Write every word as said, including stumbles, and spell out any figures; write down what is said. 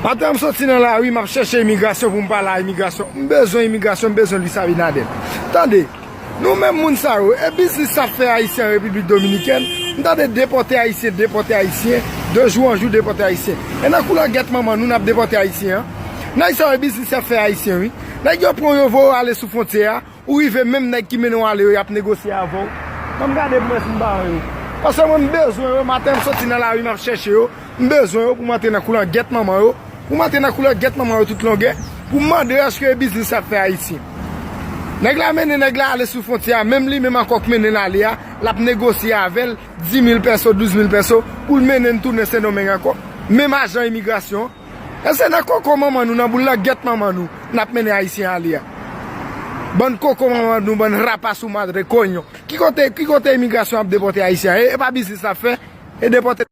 Maten an m soti nan lari, m ap chèche imigrasyon pou m pale a imigrasyon. M bezwen imigrasyon, m bezwen Luis Abinader. Tande, nou menm moun sa yo, e biznis sa fè Ayisyen an Repiblik Dominikèn. M tande depòte Ayisyen, depòte Ayisyen, de jou an jou depòte Ayisyen. E nan koulè gèt manman nou n ap depòte Ayisyen an. Nèg sa yo e biznis y ap fè Ayisyen, wi. Nèg yo pran yo voye yo ale sou fwontyè a, ou rive menm nèg ki mennen w ale yo, y ap negosye avè w. Ban m gade pou mwen si m pa wè yo. Paske mwen m bezwen yo, maten an m soti nan lari m ap chèche yo. M bezwen yo pou m antre nan koulè gèt manman yo. Pou m antre nan koulè gèt manman yo tout longè. Pou m mande yo èske e biznis y ap fè Ayisyen. Nèg la mennen nèg la ale sou fwontyè a, menm li menm ankò k mennen l ale a, l ap negosye avè l dis mil pèso, douz mil pèso, pou l mennen n tounen Sendomeng ankò. Menm ajan imigrasyon an. Èske nan koko manman nou, nan boul nan gèt manman nou, n ap mennen Ayisyen ale a? Bann koko manman nou, bann rapasu madre coño. Ki kote, ki kote imigrasyon ap depòte Ayisyen an? E, e pa biznis l ap fè, e depòte